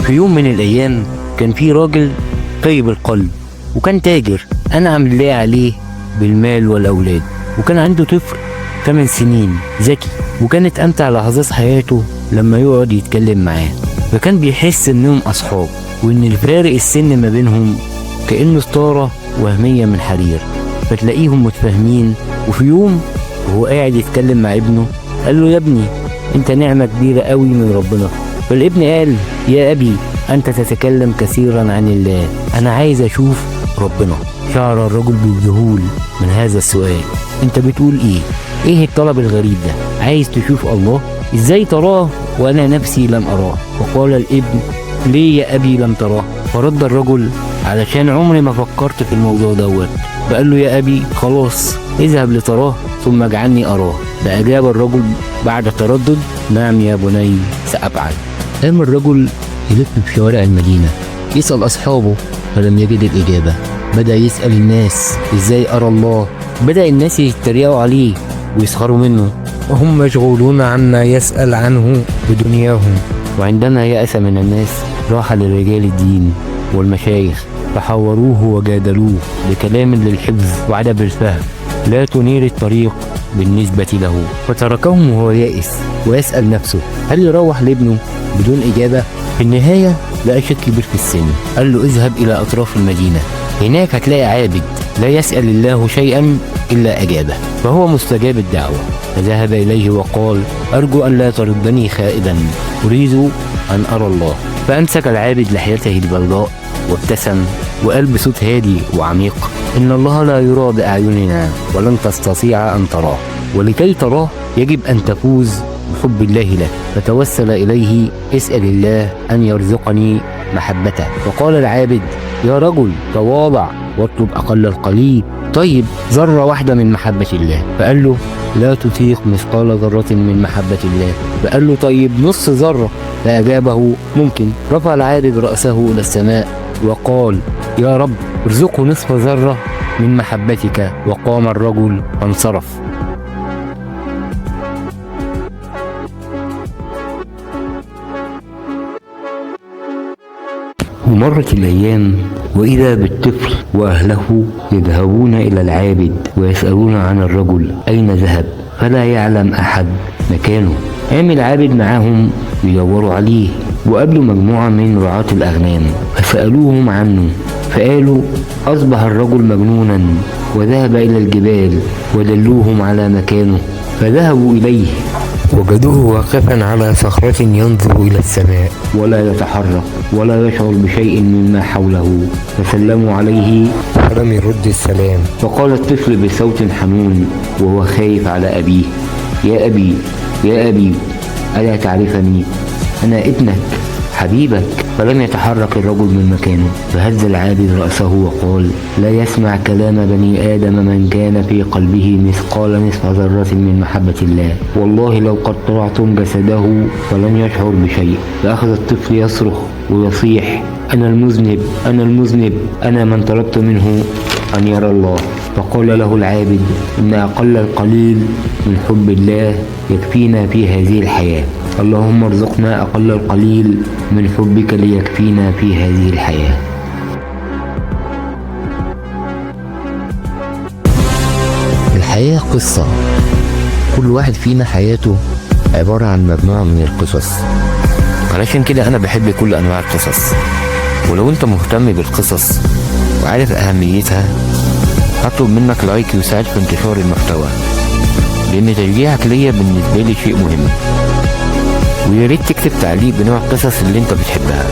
في يوم من الأيام كان في راجل طيب القلب، وكان تاجر أنعم الله عليه بالمال والأولاد، وكان عنده طفل 8 سنين ذكي، وكانت أمتع لحظات حياته لما يقعد يتكلم معاه. فكان بيحس إنهم أصحاب، وإن الفارق السن ما بينهم كأنه ستارة وهمية من حرير، فتلاقيهم متفاهمين. وفي يوم وهو قاعد يتكلم مع ابنه قال له: يا ابني انت نعمة كبيرة قوي من ربنا. فالابن قال: يا أبي أنت تتكلم كثيرا عن الله، أنا عايز أشوف ربنا. شعر الرجل بالذهول من هذا السؤال: أنت بتقول إيه؟ إيه الطلب الغريب ده؟ عايز تشوف الله؟ إزاي تراه وأنا نفسي لم أراه؟ فقال الابن: ليه يا أبي لم تراه؟ فرد الرجل: علشان عمري ما فكرت في الموضوع دوت. فقال له: يا أبي خلاص اذهب لتراه ثم اجعلني أراه. فأجاب الرجل بعد تردد: نعم يا بني سأفعل. قام الرجل يلف في شوارع المدينة يسأل أصحابه فلم يجد الإجابة. بدأ يسأل الناس: إزاي أرى الله؟ بدأ الناس يتريقوا عليه ويسخروا منه، وهم مشغولون عما يسأل عنه بدنياهم. وعندما يأس من الناس راح لرجال الدين والمشايخ، فحاوروه وجادلوه بكلام للحفظ وعدم الفهم لا تنير الطريق بالنسبة له، فتركهم وهو يائس ويسأل نفسه: هل يروح لابنه بدون إجابة؟ في النهاية لقى شيخ كبير في السن قال له: اذهب إلى أطراف المدينة، هناك هتلاقي عابد لا يسأل الله شيئا إلا أجابه، فهو مستجاب الدعوة. فذهب إليه وقال: أرجو أن لا تردني خائبا، أريد أن أرى الله. فأمسك العابد لحيته البيضاء وابتسم وقال بصوت هادي وعميق: إن الله لا يرى بأعيننا ولن تستطيع أن تراه، ولكي تراه يجب أن تفوز بحب الله لك. فتوسل إليه: اسأل الله أن يرزقني محبته. فقال العابد: يا رجل تواضع واطلب أقل القليل، طيب ذرة واحدة من محبة الله. فقال له: لا تطيق مثقال ذرة من محبة الله. فقال له: طيب نص ذرة. فأجابه: ممكن. رفع العابد رأسه إلى السماء وقال: يا رب ارزقه نصف ذرة من محبتك. وقام الرجل فانصرف. ومرت الأيام وإذا بالطفل وأهله يذهبون إلى العابد ويسألون عن الرجل أين ذهب، فلا يعلم أحد مكانه. قام العابد معاهم يدوروا عليه، وقابلوا مجموعة من رعاة الأغنام فسألوهم عنه، فقالوا: أصبح الرجل مجنونا وذهب إلى الجبال، ودلوهم على مكانه فذهبوا إليه. وجدوه واقفا على صخرة ينظر إلى السماء ولا يتحرك ولا يشعر بشيء مما حوله، فسلموا عليه فلم يرد السلام. فقال الطفل بصوت حنون وهو خايف على أبيه: يا أبي يا أبي ألا تعرفني؟ أنا ابنك حبيبك. فلم يتحرك الرجل من مكانه. فهز العابد رأسه وقال: لا يسمع كلام بني آدم من كان في قلبه مثقال نصف ذرة من محبة الله، والله لو قطعتم جسده فلن يشعر بشيء. فأخذ الطفل يصرخ ويصيح: أنا المذنب، أنا المذنب، أنا من طلبت منه أن يرى الله. فقال له العابد: إن أقل القليل من حب الله يكفينا في هذه الحياة، اللهم ارزقنا أقل القليل من حبك ليكفينا في هذه الحياة. الحياة قصة، كل واحد فينا حياته عبارة عن مجموعة من القصص، علشان كده أنا بحب كل أنواع القصص. ولو أنت مهتم بالقصص وعارف أهميتها هطلب منك لايك يساعد في انتشار المحتوى، لأن تشجيعك ليا بالنسبة لي شيء مهم. ويا ريت تكتب تعليق بنوع القصص اللي انت بتحبها.